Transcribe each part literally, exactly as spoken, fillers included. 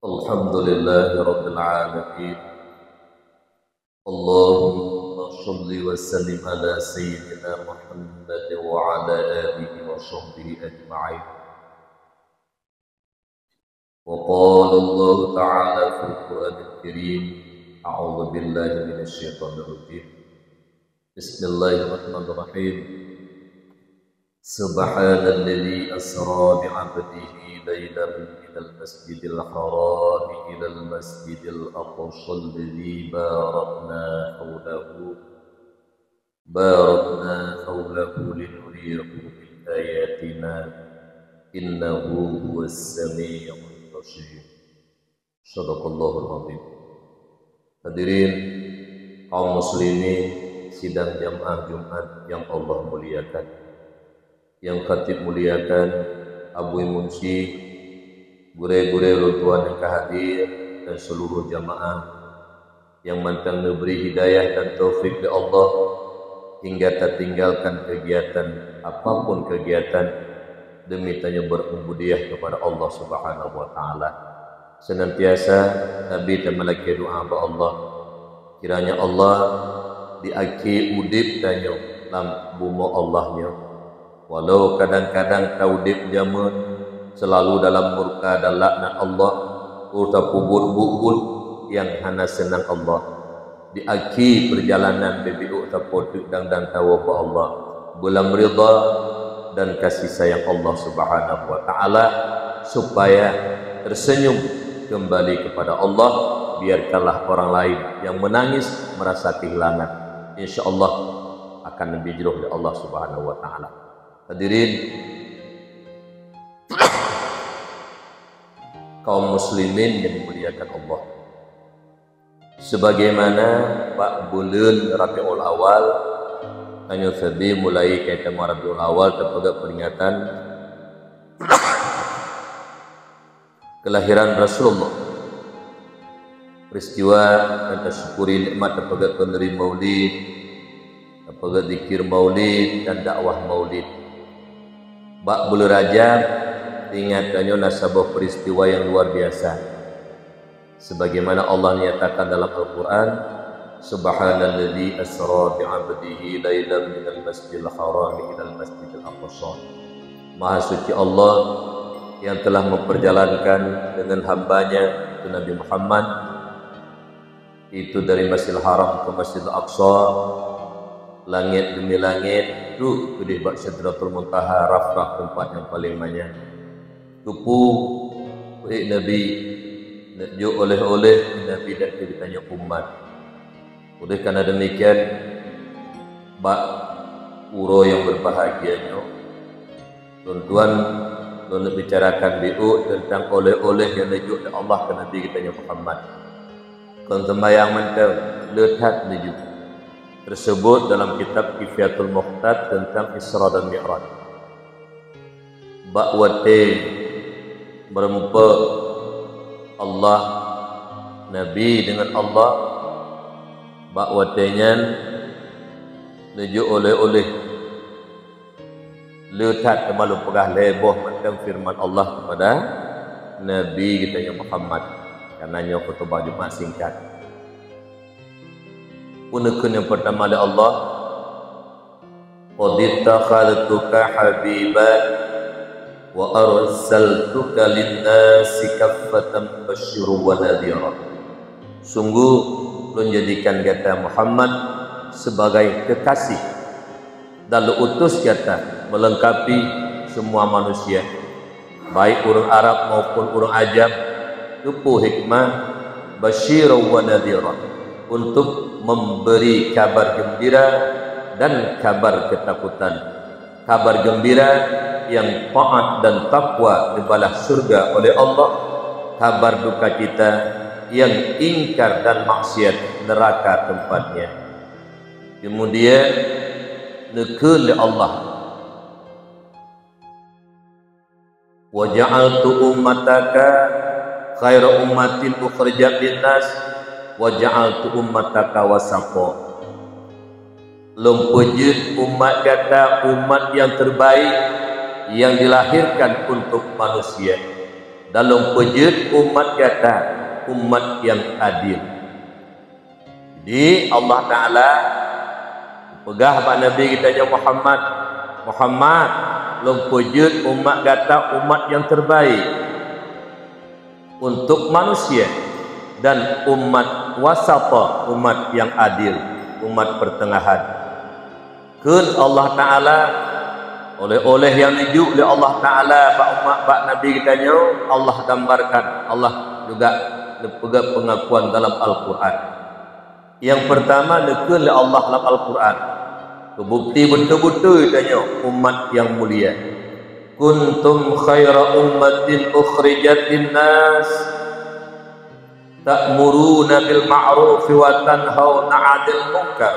الحمد لله رب العالمين. اللهم صل وسلم على سيدنا محمد وعلى آله وصحبه أجمعين. وقال الله تعالى في القرآن الكريم، أعوذ بالله من الشيطان الرجيم. بسم الله الرحمن الرحيم. سبحان الذي أسرى بعبده ليلا من المسجد الحرام إلى المسجد الأقصى الذي باركنا حوله، باركنا حوله لنريه من آياتنا، إنه هو السميع البصير. Sadaqallahul Azim. Hadirin kaum muslimin sidang jamaah Jumat yang Allah muliakan. Yang khatib muliakan, Abu Munsi, gurée-gurée ulôn tuan nyang ka hadir, dan seluruh jamaah yang mantong neubri hidayah dan taufik lé Allah hingga tatinggalkan kegiatan, apapun kegiatan, demi tanyoe berubudiyah kepada Allah Subhanahu wa Taala. Senantiasa Nabi tameulakée doa bak Allah, kiranya Allah di akhé udeb tanyoe lam bumoe Allah nyoe. Walau kadang-kadang taudeb jameun selalu dalam murka dan laknat Allah, oh tapeubuet buet-buet nyang hana seunang Allah. Di akhé peurjalanan beubiôk tapoteuk dang dan tawoe bak Allah, beulam ridha dan kasih sayang Allah Subhanahu wa Taala, supaya tersenyum kembali kepada Allah. Biarkanlah orang lain yang menangis merasa kehilangan. Insya Allah akan lebih jroh lé Allah Subhanahu wa Taala. Hadirin kaum muslimin yang dimuliakan Allah. Sebagaimana bak buleuen Rabiul Awal, tanyoe sabe mulai kaitan Rabiul Awal tapeugah peringatan kelahiran Rasulullah. Peristiwa dan tasyukuri nikmat tapeugah peuneri Maulid, tapeugah zikir Maulid dan dakwah Maulid. Bak buleuen Rajab, ingat tanyoe na saboh peristiwa yang luar biasa. Sebagaimana Allah nyatakan dalam Al-Quran, "Subhanalladzi asra bi'abdihi lailam minal masjidil harami ilal masjidil aqsa." Maha suci Allah yang telah memperjalankan dengan hambanya, itu Nabi Muhammad, itu dari Masjidil Haram ke Masjidil Aqsa, langét demi langét, trok keudeh bak Sidratul Muntaha, rafraf teumpat nyang paleng manyang. Teupeu, ék Nabi, neujok oleh-oleh Nabi dan keu geutanyoe umat. Oleh karena demikian, bak uroe nyang berbahagia nyoe, lôn tuan lôn bicarakan biôk teuntang oleh-oleh nyang neujok lé Allah keu Nabi geutanyoe Muhammad. Kon seumayang mantong, le that neujok. Tersebut dalam kitab Kifayatul Muqtad teuntang Isra dan Mi'raj. Bak watée meurumpok Allah, Nabi deungon Allah, bak watée nyan neujok oleh-oleh. Le that teuma lôn peugah lhée boh mantong feureuman Allah keupada Nabi geutanyoe Muhammad, kareuna nyoe khutubah Jumat singkat. Peue neukheun nyang peurtama lé Allah, "Qad ittakhadtuka habiban wa arsaltuka lin-nasi kaffatan basyiran wa nadhira." Sungguh, Lôn jadikan gata Muhammad sebagai kekasih, dan Lôn utus gata melengkapi semua manusia, baik ureuëng Arab maupun ureuëng Ajam, keupeue hikmah, basyiran wa nadhira, untuk memberi kabar gembira dan kabar ketakutan. Kabar gembira nyang taát dan takwa dibalah syurga oleh Allah, kabar dukacita nyang ingkar dan maksiat, neuraka tempatnya. Kemudian, neukheun lé Allah, "Wa ja'altu ummataka khaira ummatin ukhrijat linnas, wa ja'altu ummataka wasata." Lôn peujeuet umat gata umat nyang terbaik nyang dilahirkan untuk manusia, Dan lôn peujeuet umat gata umat nyang adil. Jadi, Allah Ta'ala peugah bak Nabi geutanyoe Muhammad, "Muhammad, lôn peujeuet umat gata umat nyang terbaik untuk manusia, dan umat wasata, umat nyang adil, umat pertengahan." Kheun Allah Ta'ala, oleh-oleh nyang neujok lé Allah Ta'ala bak umat, bak Nabi geutanyoe, Allah gambarkan, Allah juga neupeugah pengakuan dalam Al-Quran. Nyang pertama, neukheun lé Allah lam Al-Quran, keu bukti beutôi-beutôi tanyoe umat nyang mulia. "Kuntum khaira ummatin ukhrijat linnas, ta'muruna bil ma'rufi wa tanhauna 'anil munkar,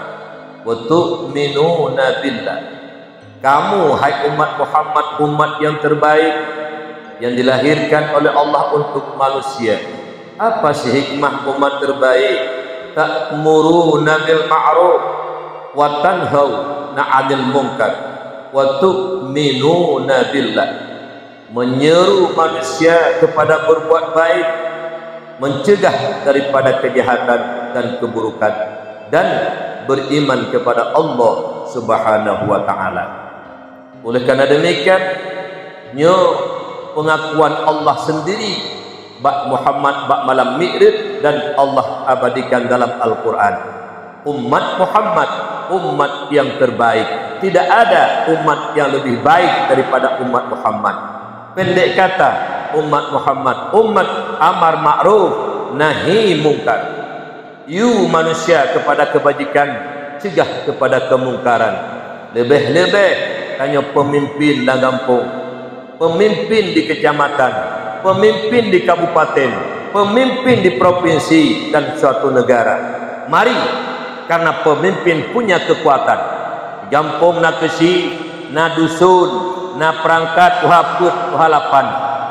wa tu'minuna billah." Kamu, hai umat Muhammad, umat nyang terbaik, nyang dilahirkan oleh Allah untuk manusia. Apa sih hikmah umat terbaik? "Ta'muruna bil ma'ruf, wa tanhauna 'anil munkar, wa tu'minuna billah." Menyeru manusia kepada berbuat baik, mencegah daripada kejahatan dan keburukan, dan beriman kepada Allah Subhanahu wa Ta'ala. Oleh karena demikian, nyoe pengakuan Allah sendiri bak Muhammad bak malam Mi'raj, dan Allah abadikan dalam Al-Quran. Umat Muhammad, umat yang terbaik. Tidak ada umat yang lebih baik daripada umat Muhammad. Pendek kata, umat Muhammad, umat amar ma'ruf nahi mungkar. Yue manusia kepada kebajikan, cegah kepada kemungkaran. Leubeh-leubeh tanyoe peumimpin lam gampông, peumimpin di keucamatan, peumimpin di kabupaten, peumimpin di propinsi dan suatu negara. Mari, karena peumimpin punya keukuatan. Di gampông na keuchik, na dusun, na peurangkat tuha peuet, tuha lapan.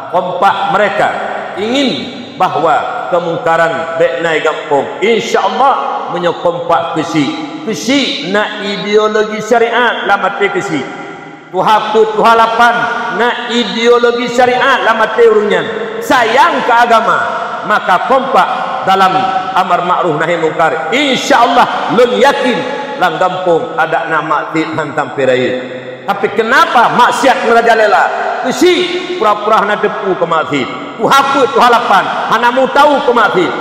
Kompak mereka ingin bahwa kemungkaran bék na i gampông. Insya Allah, meunyoe kompak keuchik, keuchik na ideologi syariat lam até keuchik. Tuha peuet, tuha lapan na ideologi syariat lam até ureuëng nyan, sayang keu agama, maka kompak dalam amar ma'ruf nahi mungkar. Insya Allah, lôn yakin lam gampông adak na maksiet han sampai rayeuk. Tapi kenapa maksiat meurajalela? Keuchik pura-pura hana teupeu keu maksiet. Tuha peuet, tuha lapan hana meutahu keu maksiet.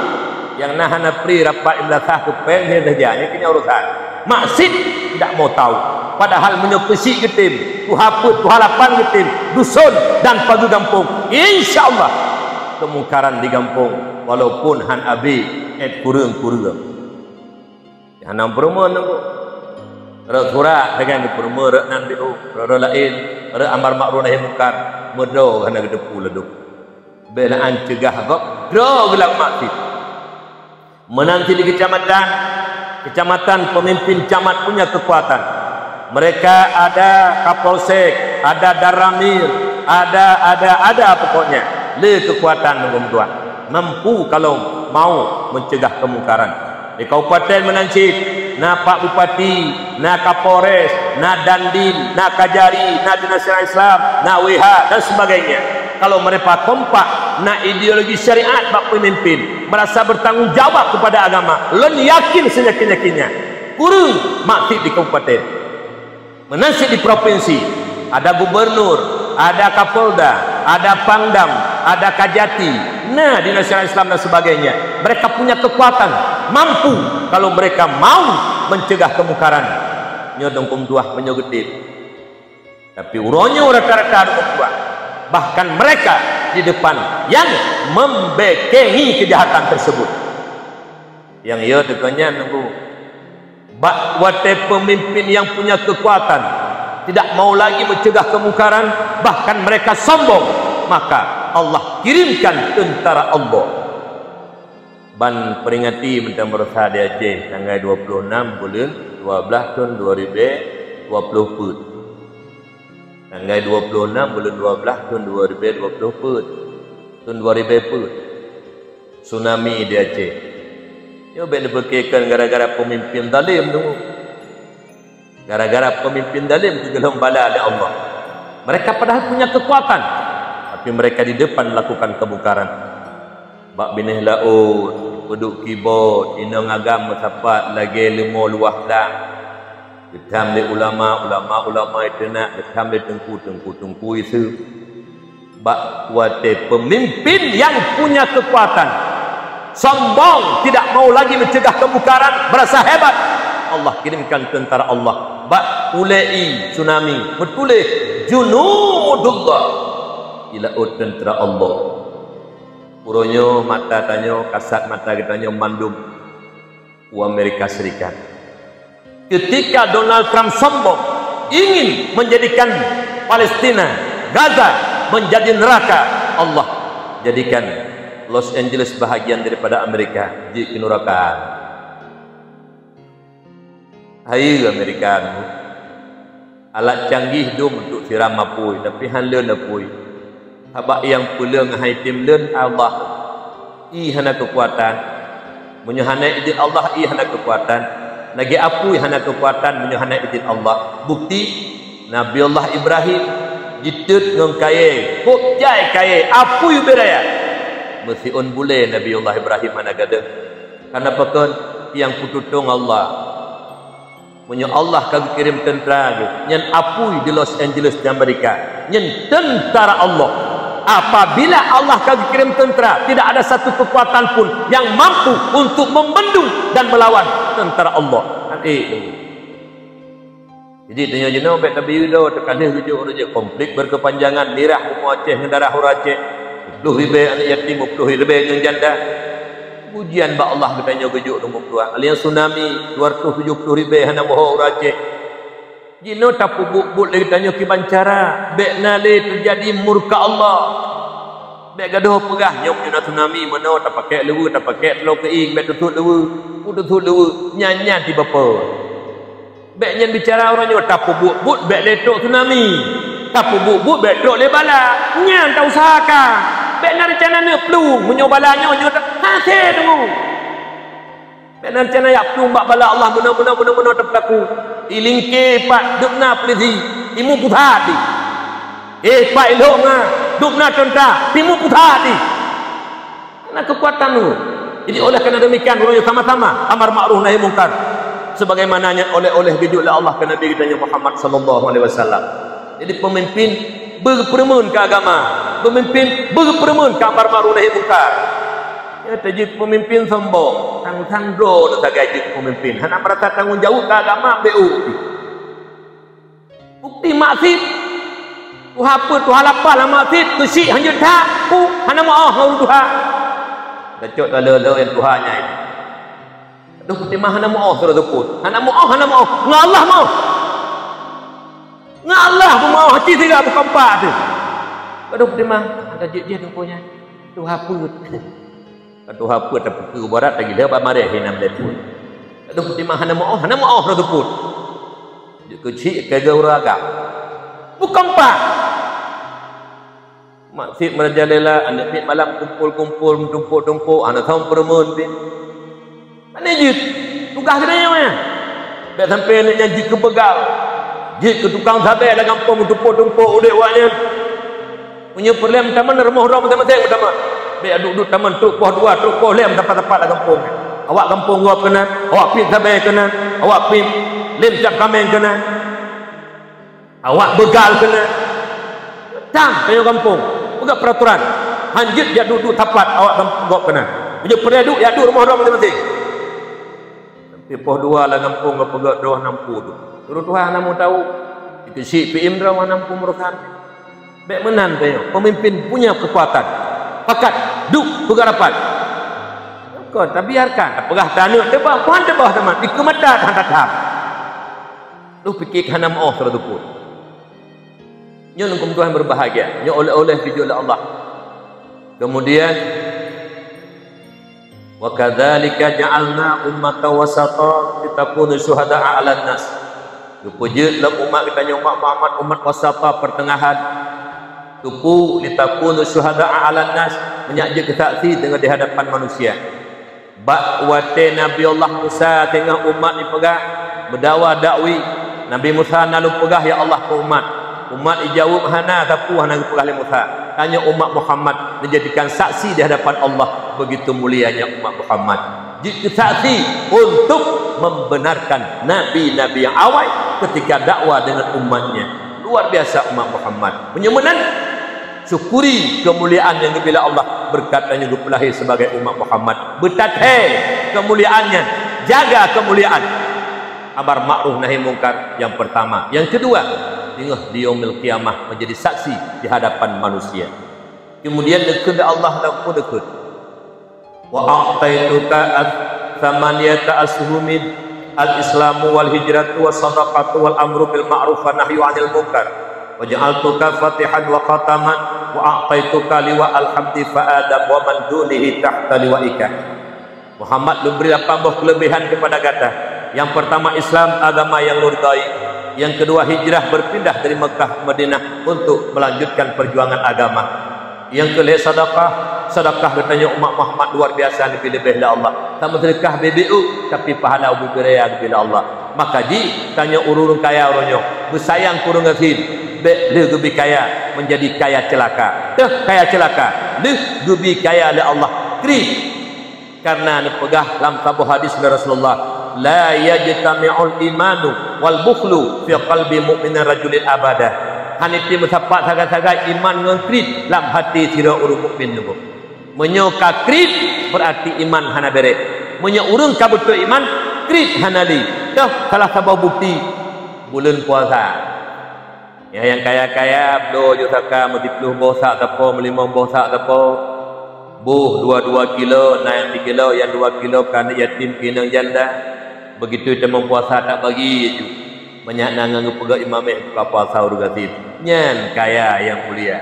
Nyang na hana pri rapat imlasah keu péng nyan saja, nyan keuh nyan urusan. Maksiet tidak mau tahu. Padahal meunyoe keuchik geutem, tuha peuet, tuha lapan geutem, dusun dan pageue gampông, insya Allah kemungkaran di gampông walaupun han abéh, ék kureueng-kureueng. Hana peurumoh nunggu. Rot surat dengan peurumoh, rot nan diu, rot, rot laén, rot amar ma'ruf nahi mungkar, meudroe hana geuteupeue ladôm. Bék na an cegah gob, droe geulam maksiet. Meunan cit di kecamatan, kecamatan pemimpin camat punya kekuatan. Mereka ada kapolsek, ada danramil, ada, ada, ada pokoknya. Le kekuatan nunggu meutuah. Mampu kalau mau mencegah kemungkaran. Di kabupaten meunan cit, na Pak Bupati, na Kapolres, na Dandim, na Kajari, na Dinas Syariat Islam, na W H dan sebagainya. Kalau mereka kompak, na ideologi syariat bak pemimpin, merasa bertanggung jawab kepada agama, lôn yakin seyakin-yakinnya, kureueng maksiet di kabupaten. Meunan cit di provinsi, ada gubernur, ada kapolda, ada pangdam, ada kajati, na Dinas Syariat Islam dan sebagainya. Mereka punya kekuatan, mampu kalau mereka mau mencegah kemungkaran. Nyoe dong peumeutuah meunyoe geutem. Tapi uroe nyoe rata-rata dong peumeutuah. Bahkan mereka di depan yang membekengi kejahatan tersebut. Nyang yo teuka nyan nunggu. Bak watée pemimpin yang punya kekuatan tidak mau lagi mencegah kemungkaran, bahkan mereka sombong, maka Allah kirimkan tentara Allah. Ban peringati mantong baroesa di Aceh, tanggai dua puluh enam buleuen dua belas thon dua ribée dua puluh peuet. Tanggai dua puluh enam buleuen dua belas thon dua ribée dua puluh peuet. Thon dua ribée peuet. Tsunami di Aceh. Nyoe bék neupeukekan gara-gara pemimpin zalim tu. Gara-gara pemimpin zalim keugeulhong bala lé Allah. Mereka padahal punya kekuatan. Tapi Tapi mereka di depan melakukan kemungkaran. Bak binéh laôt, peuduek kibot, inong agam meusapat lagée leumo luwah blang. Geutham lé ulama, ulama-ulama iteunak, geutham lé teungku, teungku-teungku iseue. Bak watée pemimpin yang punya kekuatan sombong, tidak mau lagi mencegah kemungkaran, merasa hebat, Allah kirimkan tentara Allah. Bak ulée ié tsunami meutuléh junudullah, di laôt tentara Allah. Uroe nyoe mata tanyoe, kasat mata geutanyoe mandum u Amerika Serikat. Ketika Donald Trump sombong ingin menjadikan Palestina, Gaza menjadi neraka, Allah jadikan Los Angeles bahagian daripada Amerika, jeuet keu nuraka. Hai Amerika nyoe, alat canggih dum untuk siram apui, tapi han leuen apui. Haba nyang peuleueng hai tem leuen Allah. Ié hana keukuatan. Meunyoe hana idin Allah, ié hana keukuatan. Lagée apui hana keukuatan meunyoe hana idin Allah. Bukti, Nabi Allah Ibrahim jiteuet ngon kayée, kôb jai kayée, apui ubé raya. Meusiôn bulée Nabi Allah Ibrahim hana gadôh. Kareuna pakon? Nyang peututông Allah. Meunyoe Allah ka geukirém teuntara geuh, nyan apui di Los Angeles di Amerika, nyan teuntara Allah. Apabila Allah ka geukirém teuntara, tidak ada satu kekuatan pun yang mampu untuk membendung dan melawan teuntara Allah. Até. Jadi, tanyoe jinoe bék tabiyeu droe, teuka lheueh geujok ureuëng jeuet konflik berkepanjangan, mirah bumoe Aceh ngon darah ureuëng Aceh, ploh ribée aneuëk yatim, ploh ribée ngon janda. Ujian bak Allah geutanyoe geujok rumoh dua. Alian tsunami, dua ratus tujuh puluh ribée hana boh ureuëng Aceh. Jinoe tapeubuet-buet lé geutanyoe kiban cara, bék na lé teujadi murka Allah. Bék gadôh peugah, "Nyoe meunyoe na tsunami, meunoe tapakek leuweue, tapakek teuloe keuieng, bék teuthot leuweue." Peue teuthot leuweue? Nyan-nyan tiba peue. Bék nyan bicara uroe nyoe, tapeubuet-buet bék lé trok tsunami, tapeubuet-buet bék trok lé bala. Nyan tausahakan. Bék na reuncana neuk plueng, meunyoe bala nyoe, nyoe ta-, hase teungoh. Bék na reuncana jak plueng bak bala Allah meunoe, meunoe, meunoe, meunoe teupeulaku. Ilingke pat dubna peulisi, timu pusat di. Eh, pat ilhok nga dubna teuntara, timu pusat di. Na keukuatan tu. Jadi, oleh karena demikian, uroe nyoe sama-sama amar makruf nahi mungkar. Sebagaimana nyang oleh-oleh geujok lé Allah keu Nabi geutanyoe Muhammad sallallahu alaihi wasallam. Jadi, pemimpin beupeureumeun keu agama, pemimpin beupeureumeun keu amar makruf nahi mungkar. Ya, tajeuet pemimpin sombong, tang-tang droe sagai jeuet pemimpin, hana merasa tanggung jawab keu agama, B O. Bukti maksiet. Tuha peuet, tuha lapah lam maksiet, keuchik hanjeuet that, pu, hana meu'oh ngon ureueng tuha. Tacok taloe-loe nyang tuha nyan. Aduh, peutimang hana meu'oh, sira seupôt. Hana meu'oh, hana meu'oh. Ngon Allah meu'oh. Ngon Allah beumeu'oh, aci sira bukon pat teuh. Aduh, peutimang, hana jeuet-jeuet teungku nyan. Tuha peuet. Ka tuha peuet tapeukeue barat lagèe lheueh bak mareh hinan lé pun. Aduh, peutimang hana meu'oh, hana meu'oh lôn seupôt. Jeuet keuchik keu ureueng agam. Bukon pat. Maksiet merajalela, aneuk miet malam kumpul-kumpul, meutumpôk-tumpôk, hana thôn peureumeun pih. Pane jeuet, tugaih geutanyoe nyan. Bèk sampai aneuk nyan jeuet keu beugal, jeuet keu tukang sabé lam gampông, meutumpôk-tumpôk udép awak nyan. Meunyoe peureulèe meutamah, rumoh droe maséng-maséng meutamah. Bèk duek-duek tamah trok poh dua, trok poh lhèe meusapat-sapat lam gampông. Awak gampông gob keunan, awak piep sabé keunan, awak piep lem cap kaméng keunan, awak beugal keunan. Tam tanyoe gampông, peugah peuraturan. Hanjeuet jak duek-duek sapat awak gampông gob keunan. Meunyoe peureulèe duek, jak duek rumoh droe maséng-maséng. Sampai poh dua lam gampông geupeugah droe hana muphom. Ureueng tuha hana meuthô. Dikeuchik P M droe hana muphom urosan. Bèk meunan tanyoe, pemimpin punya kekuatan. Pakat, duek, peugah rapat. Kon, tabiarkan, tapeugah taneuk teuboh, kon teuboh teuma, dikeue mata that-that. Duek pike hana meu'oh sira seupôt. Nyoe lôn kheun tuan berbahagia, nyoe oleh-oleh geujok lé Allah. Kemudian, "Wa kadzalika ja'alna ummatan wasata litakunu syuhada'a 'alan nas." Geupeujeuet lom umat geutanyoe umat Muhammad, umat wasata, pertengahan. Keupeue? "Litakunu syuhada'a 'alan nas", meunyo jeuet keu saksi teungoh di hadapan manusia. Bak watèe Nabi Allah Musa teungoh umat jipeugah, meudawa dakwi, Nabi Musa na lôn peugah, "Ya Allah, keu umat." Umat jijaweueb, "Hana, sapeue hana geupeugah lé Musa." Tanyoe umat Muhammad dijadikan saksi di hadapan Allah, begitu mulianya umat Muhammad. Jeuet keu saksi untuk membenarkan nabi-nabi nyang awai ketika dakwah dengan umatnya. Luar biasa umat Muhammad. Meunyoe meunan, syukuri keumuliaan nyang geubri lé Allah beureukat tanyoe geupeulahé sibagai umat Muhammad. Beutateupeue keumuliaan nyan, jaga keumuliaan. Amar ma'ruf nahi mungkar nyang peurtama. Nyang keudua, singoh di Yaumil Qiyamah menjadi saksi di hadapan manusia. Kemudian neukheun lé Allah lam peue neukheun, "Wa a'taituka ats-, tsamaniyata ashumin, al-Islamu wal hijratu was sadaqatu wal amru bil ma'ruf wa nahyu 'anil munkar. Wa ja'altuka fatihan wa khataman, wa a'taituka liwa al-hamdi fa Adam wa man dunihi tahta liwaika." Muhammad, Lôn bri lapan boh keuleubehan keupada gata. Nyang peurtama, Islam, agama nyang Lôn ridai. Nyang keudua, hijrah, beupindah dari Meukah ke Madinah untuk meulanjutkan peujuangan agama. Nyang keulhèe, sedekah. Sedekah geutanyoe umat Muhammad luar biasa geubri leubeh lé Allah. Tameuseudeukah beubiôh, tapi pahala ubit raya geubri lé Allah. Maka jih, tanyoe ureuëng kaya uroe nyoe, beusayang keu ureuëng gasien, bèk lheueh geubri kaya, menjadi kaya ceulaka. Teuh kaya ceulaka, lheueh geubri kaya lé Allah. Kriet. Karena neupeugah lam saboh hadis lé Rasulullah, "La yajtami'ul imanu wal bukhlu fi qalbi mu'minin rajulin abada." Hana meusapat sagai-sagai iman ngon kriet lam até sidroe ureuëng mukmin nyoe. Meunyoe ka kriet, beurati iman hana bèrèh. Meunyoe ureuëng ka beutôi iman, kriet hana lé. Toh salah saboh bukti buleuen puasa. Nyang kaya-kaya, bloe ju saka meusiploh boh sak sapo, meulimong boh sak sapo. Boh dua-dua kilo, na nyang sikilo, nyang dua kilo keu aneuk yatim, keu inong janda. Begitu tamong puasa, tabagi ju. Manyak na nyang geupeugah imam, "Eh, buka puasa ureuëng gasien." Nyan kaya nyang mulia.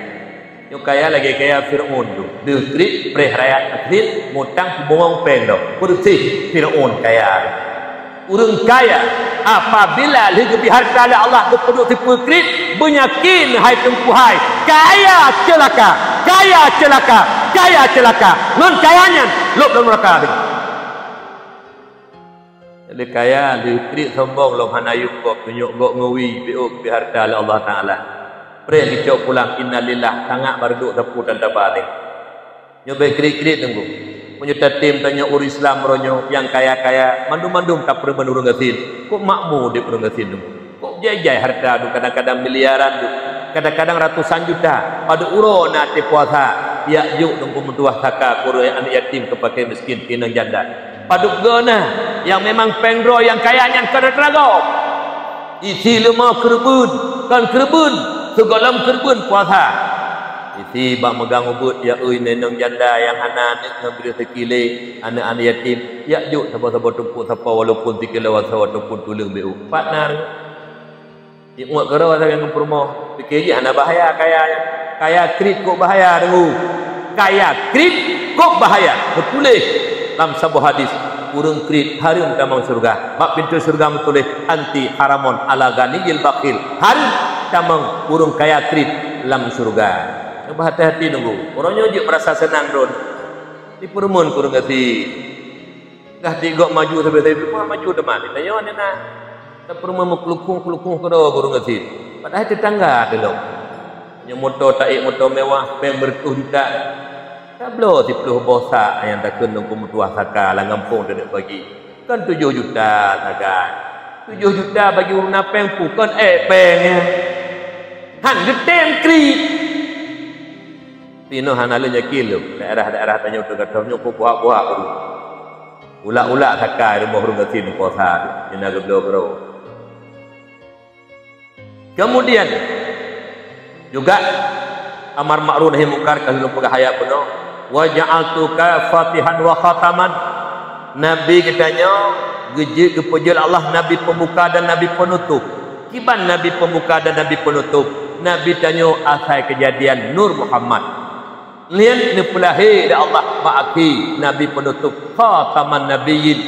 Nyoe kaya lagèe kaya Fir'aun tu. Deuh kriet, preh rakyat kriet, mutang peubungong péng dok. Peureuseh Fir'aun kaya. Ureuëng kaya, apabila lheueh geubri hareuta lé Allah geupeuduek sipeue kriet, beunyakin hai Teungku hai, kaya ceulaka, kaya ceulaka, kaya ceulaka. Ngon kaya nyan, lôb lam neuraka teuh. Lheueh kaya, lheueh kriet sombong lom hana yum gob, tunyok gob ngeui, biôh geubri hareuta lé Allah Taala. Preh geucok pulang, innalillah, sangat bareudôk sapeue tan taba teuh. Nyoe bèk kriet-kriet teungku. Meunyoe tatem tanyoe ureuëng Islam uroe nyoe nyang kaya-kaya, mandum-mandum tapeureumeun ureuëng gasien. Kok makmu udeb ureuëng gasien teungku? Kok jai-jai hareuta tu kadang-kadang miliaran tu, kadang-kadang ratusan juta. Padub uroe na até puasa, jak jok teungku meutuah saka keu ureuëng aneuk yatim, keu fakir miskin, keu inong janda. Padub goe na nyang memang péng droe nyang kaya nyan kon atra gob. Isi leumô keureubeuen, kon keureubeuen, sigohlom keureubeuen puasa. Isi bak meugang ubeuet, ya ui, inong janda nyang hana aneuk ngon bri sikilo, aneuk-aneuk yatim, jak jok saboh-saboh teungku sapo walaupun sikilo sawo ataupun tuleueng biôh. Pat na? Ingat keudroe sagai ngon peurumoh, pike jih hana bahaya kaya nyan. Kaya kriet kok bahaya, deungoe. Kaya kriet kok bahaya. Teutuléh lam saboh hadis, ureuëng kriet hareuem tamong syeuruga. Bak pintoe syeuruga meutuléh, "Anti haramun ala ghaniyil bakhil." Hareuem tamong ureuëng kaya kriet lam syeuruga. Cuba hati-hati deungoe. Uroe nyoe jeuet meurasa seunang droen. Dipeureumeun keu ureuëng gasien. Gah tigob maju sabe-sabe, maju teuma. Tanyoe na, na. Tapeureumeun meukeulukong-keulukong keudroe keu ureuëng gasien. Padahai teutangga teuh lom. Nyoe moto, taék moto mewah, péng beureutoh juta. Tabloe siploh boh sak nyang takheun lôn keu meutuah saka lam gampông taneuk bagi. Kon tujoh juta sagai. Tujoh juta bagi ureuëng na péng pih kon ék péng nyan. Han geutem kriet. Tinoh hana lé nyakin lom. Daerah-daerah tanyoe teuh gadoh nyoe kok buhak-buhak ureuëng. Ulak-ulak saka rumoh ureuëng gasien puasa tu, nyang na geubloe keudroe. Kemudian juga amar ma'ruf nahi mungkar ka lôn peugah ayat bunoe, "Wa ja'altuka fatihan wa khataman." Nabi geutanyoe geujeuet geupeujeuet Allah nabi pembuka dan nabi penutup. Kiban nabi pembuka dan nabi penutup? Nabi tanyoe asai keujadian Nur Muhammad. Lheueh neupeulahé lé Allah bak akhé nabi peunutôp, khataman nabiyyin,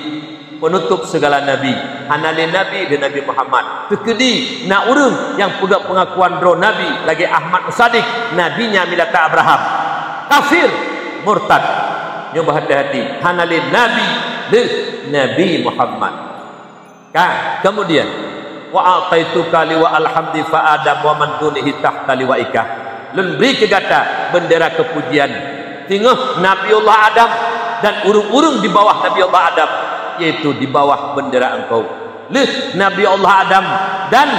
peunutôp sigala nabi. Hana lé nabi lheueh Nabi Muhammad. Teukeudi na ureuëng nyang peugah peungakuan droe nabi lagée Ahmad Musaddiq, nabinya milata Abraham. Kafir, murtad. Nyoe beuhati-hati, hana lé nabi lheueh Nabi Muhammad. Ka, kemudian, "Wa a'taituka liwa'al hamdi fa Adam wa man dunihi tahta liwa'ika." Lôn bri keu gata bendera kepujian. Singoh Nabi Allah Adam dan ureuëng-ureuëng di bawah Nabi Allah Adam, yaitu di bawah bendera engkau. Lheueh Nabi Allah Adam dan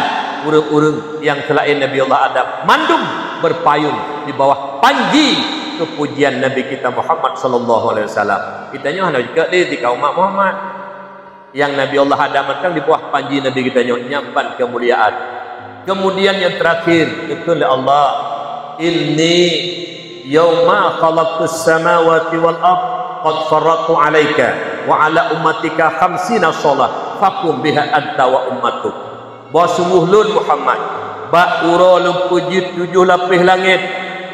ureuëng-ureuëng nyang seulaén Nabi Allah Adam, mandum berpayung di bawah panji kepujian Nabi kita Muhammad sallallahu alaihi wasallam. Kita nyoe hana jikeu lé di kaum umat Muhammad. Nyang Nabi Allah Adam mantong di bawah panji Nabi kita nyoe, nyan ban keumuliaan. Kemudian yang terakhir, dikheun lé Allah, "Inni yauma khalaqtus samawati wal ard qad faradtu 'alaika wa 'ala ummatika khamsina shalah, faqum biha anta wa ummatuk." Bahwa sungguh lôn Muhammad, bak uroe lôn peujeuet tujoh lapéh langét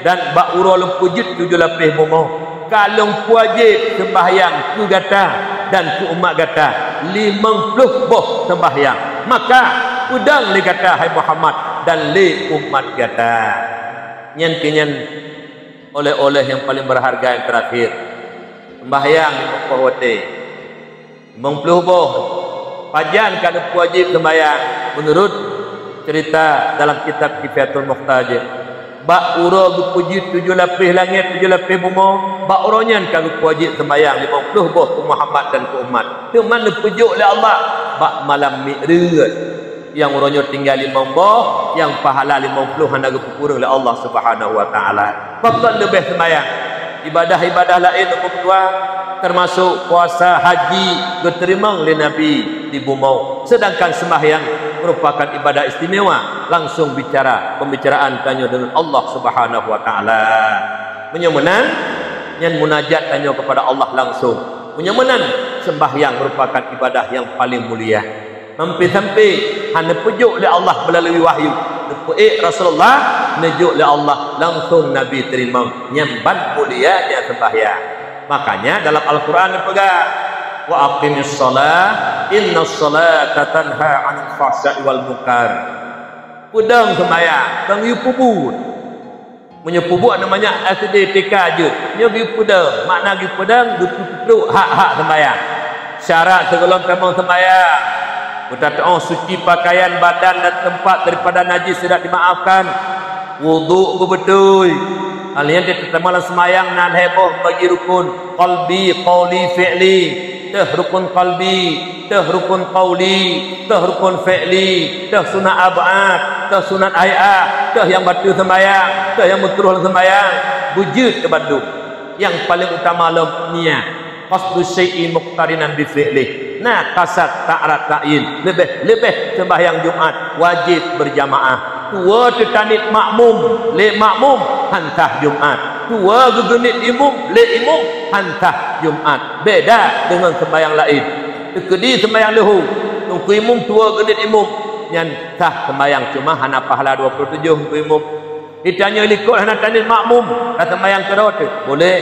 dan bak uroe lôn peujeuet tujoh lapéh bumoe, ka lôn peuwajéb seumbahyang keu gata dan keu umat gata limong ploh boh seumbahyang. Maka, peudong lé gata, hai Muhammad, dan lé umat gata. Nyan keuh nyan, oleh-oleh nyang paleng berharga nyang terakhir. Seumbahyang limong boh watée. Limong ploh boh. Pajan ka neupeuwajéb seumbahyang meunurot cerita dalam kitab Kifayatul Muhtaj. Bak uroe geupeujeuet tujoh lapéh langét, tujoh lapéh bumoe, bak uroe nyan ka geupeuwajéb seumbahyang limong ploh boh keu Muhammad dan keu umat. Teuma neupeujok lé Allah bak malam Mi'raj. Nyang uroe nyoe tinggai limong boh, nyang pahala limong ploh hana geupeukureueng lé Allah Subhanahu wa Taala. Pakon leubeh seumbahyang. Ibadah-ibadah laén, Teungku meutuah, teumasok puasa, haji, geuteurimong lé Nabi di bumoe. Seudangkan seumbahyang meurupakan ibadah istimewa, langsong bicara, pembicaraan tanyoe deungon Allah Subhanahu wa Taala. Meunyoe meunan, nyan munajat tanyoe keupada Allah langsong. Meunyoe meunan, seumbahyang meurupakan ibadah nyang paleng mulia. Sampai-sampai hana neupeuék lé Allah meulalu wahyu. Neupeuék Rasulullah, neujok lé Allah, langsong Nabi teurimong. Nyan ban mulianya seumbahyang. Makanya dalam Al-Quran neupeugah, "Wa aqimis shalah, innas shalata tanha 'anil fahsya'i wal munkar." Peudong seumbahyang, kon geupeubuet. Meunyoe peubuet namanya S D T K jeuet, nyoe geupeudong, makna geupeudong, geupeutrok hak-hak seumbahyang. Syarat sigohlom tamong seumbahyang, geutateu'oh suci pakaian, badan dan teumpat daripada najis tidak dimaafkan. Wudhu geubeutôi. Hal nyan teutamong lam seumbahyang na lhée boh bagi rukun, qalbi, qauli, fi'li. Teuh rukun qalbi, teuh rukun qauli, teuh rukun fi'li, teuh sunat ab'ad, teuh sunat hai'ah, teuh nyang bateue seumbahyang, teuh nyang meukeureuh lam seumbahyang, beujeuet keu bandum. Nyang paleng utama lom niat. Qasdu syai'i muqtarinan bi fi'lih. Na kasad ta'arat ta'yin. Leubeh-leubeh seumbahyang Jumat wajéb beurjamaah. Tuwoe teutaniet makmum lé makmum, han sah Jumat. Tuwoe geugeuniet imum lé imum, han sah Jumat. Beda deungon seumbahyang laén. Teukeudi seumbahyang leuhô, teungku imum tuwoe geuniet imum, nyan sah seumbahyang, cuma hana pahala dua puluh tujoh teungku imum. Geutanyoe likot hana taniet makmum, ka seumbahyang keudroe teuh, boleh,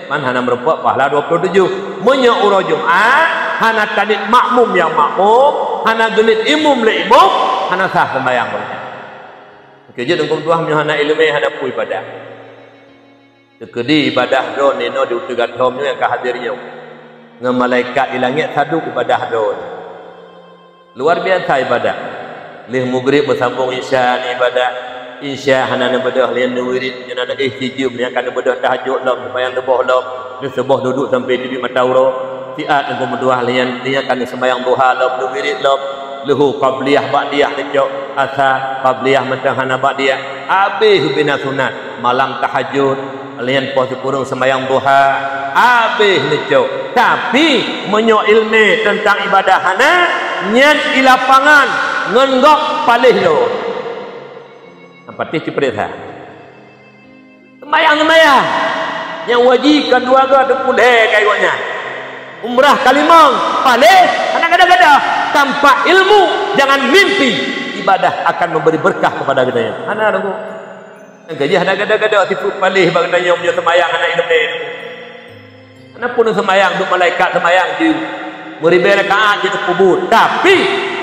man hana meurumpok pahala dua puluh tujoh. Meunyoe uroe Jumat hana taniet makmum nyang makmum, hana geuniet imum lé imum, hana sah seumbahyang gobnyan. Keujeuet teungku meutuah, meunyoe hana iéleumé, hana peue ibadah. Teukeudi ibadah droeneuh di uteue gata nyoe nyang ka hadir nyoe, ngon malaikat di langét sadub ibadah droeneuh. Luar biasa ibadah. Lheueh mugrib beusambong isya nyan ibadah. Isya hana neubeudôh, lheueh neuwirit, nyan na éh sijeuem, nyang ka neubeudôh tahajud lom, seumbahyang leuboh lom, lheueh suboh duduek sampai teubiet mata uroe. Siat teungku meutuah, lheueh nyan ka neuseumbahyang duha lom, neuwirit lom, leuhô qabliyah ba'diyah neucok, asa qabliyah mantong hana ba'diyah. Abéh bina sunat, malam tahajud, lheueh nyan poh sikureueng seumbahyang duha, abéh neucok. Tapi, meunyoe iéleumé teuntang ibadah hana, nyan di lapangan ngon gob paléh lom. Patéh ceupreh that. Seumbahyang-seumbahyang nyang wajéb ka dua goe teupulhé keu gobnyan. Umrah ka limong, paléh, hana gada-gada. Tanpa ilmu, jangan mimpi ibadah akan memberi berkah kepada kita nyan. Hana, Teungku. Nyang keujih hana gada-gada, tipu paléh bak geutanyoe meunyoe seumbahyang hana iéleumé. Hana peue seumbahyang, duek malaikat seumbahyang jih, meuribée rakaat jih teupeubuet, tapi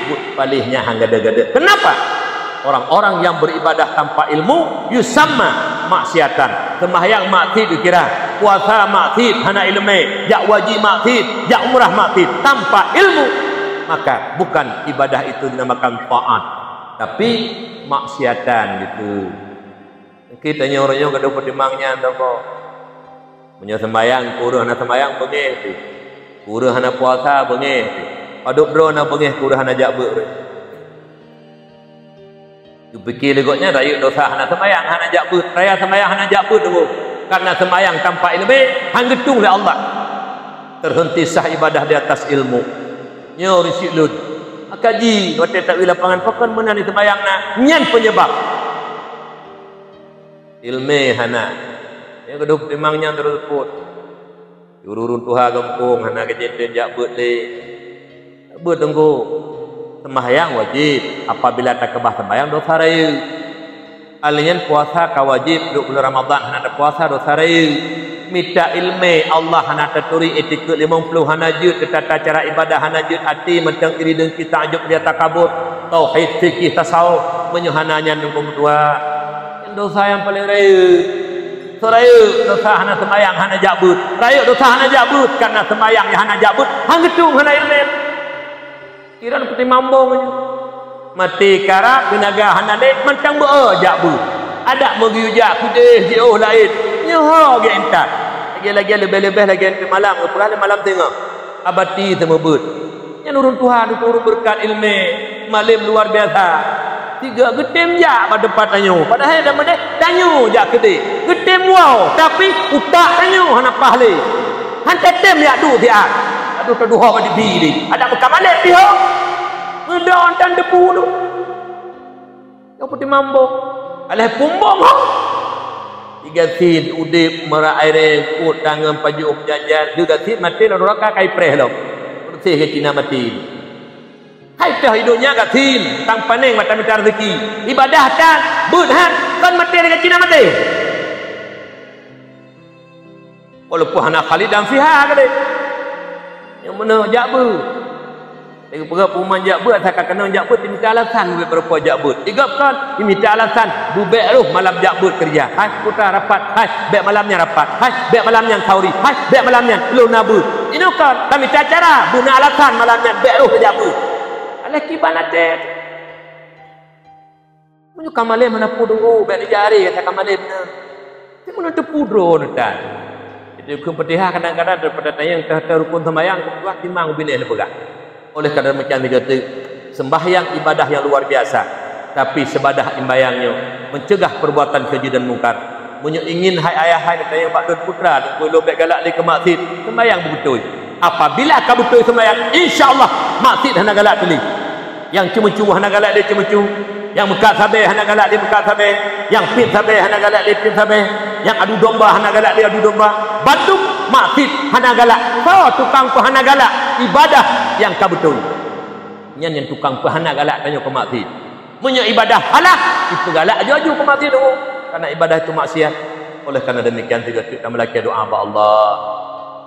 buet paléh nyan han gada-gada. Kenapa? Orang-orang yang beribadah tanpa ilmu yusamma maksiatan. Seumbahyang maksiat geukira, puasa maksiat hana iéleumé, jak haji maksiat, jak umrah maksiat tanpa ilmu, maka bukan ibadah itu dinamakan taat, tapi maksiatan gitu. Mungkin tanyoe ureueng nyoe gadôh peutimang nyan toko. Meunyoe seumayang, kureueng hana seumayang beungéh teuh. Kureueng hana puasa beungéh teuh. Padub droe na beungéh kureueng hana jak beuet. Geupike lé gobnyan rayeuk dosa hana seumayang hana jak beuet, raya seumayang hana jak beuet teungku. Karena seumayang tanpa ileumé han geutueng lé Allah. Terhenti sah ibadah di atas ilmu. Nyoe risik lôn. Maka ji watée tawi lapangan pakon meunan seumayang na, nyan penyebab. Ileumé hana. Nyang keudua peutimang nyang teurseupôt. Ureueng tuha gampông hana geujitem jak beuet lé. Beuet teungku. Seumahyang wajéb. Apabila takeubah seumahyang dosa rayeuk. Alèh nyan puasa ka wajéb, duek buleuen Ramadhan hana tapuasa dosa rayeuk. Mita ileumé Allah hana taturi, itikeuet limong ploh hana jeuet, teutata cara ibadah hana jeuet, até mantong iri deungki, takjub, ria, takabur, tauhid, fikih, tasawuf, meunyoe hana nyan teungku meutuah. Nyan dosa nyang paleng rayeuk. Soe rayeuk dosa hana seumayang hana jak beuet. Rayeuk dosa hana jak beuet karena seumayang nyang hana jak beuet, han geutueng hana ileumé. Kiran peutimang bong nyoe. Maté karab, teunaga hana lé, mantong beu jak beuet. Adak meugeuyue jak keudeh jiôh laén. Nyoe ho gét intat. Lagèe-lagèe leubeh-leubeh lagèe nyan malam, geupeugah lé malam teungoh. Abati teumeubeuet. Nyan ureueng tuha, ureueng beureukat ileumé, malém luar biasa. Tiga geutem jak bak teumpat tanyoe. Padahai dak meudeh tanyoe jak keudeh. Geutem woe, tapi utak tanyoe hana paih lé. Han tatem jak duek siat. Aduh, taduho bak dibi lé. Adak meukamalek pih ho. Meudon tan debu tu. Nyang putih mambong. Alah pumbong ho. Tiga sin udép meurak airée, put tangan pajoh peujanjian. Tiga sin maté lam nuraka kai preh lom. Bersih ke Cina maté. Hai teuh hidup nyan gasien, tang panéng mata mita rezeki. Ibadah tan, beuet han, kon maté lagèe Cina maté. Walaupun hana khalidan fiha gadeh. Nyang meunoe jak beuet. Lagèe peugah peuman jak beuet, asai ka keunong jak beuet, imita alasan beuet beureupa jak beuet. Igop kon, imita alasan, bubek roh malam jak beuet keureuja. Hai, putra rapat, hai, bèk malam nyan rapat, hai, bèk malam nyan khauri, hai, bèk malam nyan lôn na beuet. Inoe kon, tamita cara, beuna alasan malam nyan bèk roh jak beuet. Alah kiban até. Meunyoe ka malém hana peue deungoe, bèk neujari gata ka malém na. Cuma na teupeue droeneuh tan. Jadi keu Fatihah kadang-kadang daripada tanyong teuh-teuh rukun seumayang, keubah timang binéh neupeugah. Oleh karena demikian, tiga teuk, sembahyang ibadah yang luar biasa. Tapi seubadah imbayang nyoe mencegah perbuatan keji dan mungkar. Meunyoe ingin hai ayah hai neutanyong bak lôn putra, teungku lôn bèk galak lé keu maksiet, seumayang beubeutôi. Apabila ka beutôi seumayang, insya Allah maksiet hana galak teuh lé. Nyang ceumeucue hana galak lé ceumeucue, nyang meukat sabé hana galak lé meukat sabé, nyang piep sabé hana galak lé piep sabé, nyang adu domba hana galak lé adu domba. Bandum maksiet hana galak. Soe tukang peuhana galak ibadah nyang ka beutôi? Nyan nyang tukang peuhana galak tanyoe keu maksiet. Meunyoe ibadah salah, ipeugalak aju-aju keu maksiet dulu. Karena ibadah itu maksiat. Oleh karena demikian, tiga teuk tameulakèe doa bak Allah.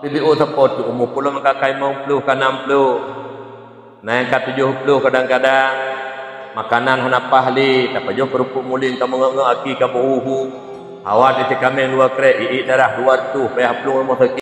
P B O support keu umu pulom ka limong ploh ka nam ploh. Na nyang ka tujoh ploh kadang-kadang, makanan hana paih lé, tapajoh keureupuk muling ka meungok-ngok aki ka meuhu-hu. Hawa teuceukaméng dua krek, iék darah dua reutôh, payah plueng rumoh sakét.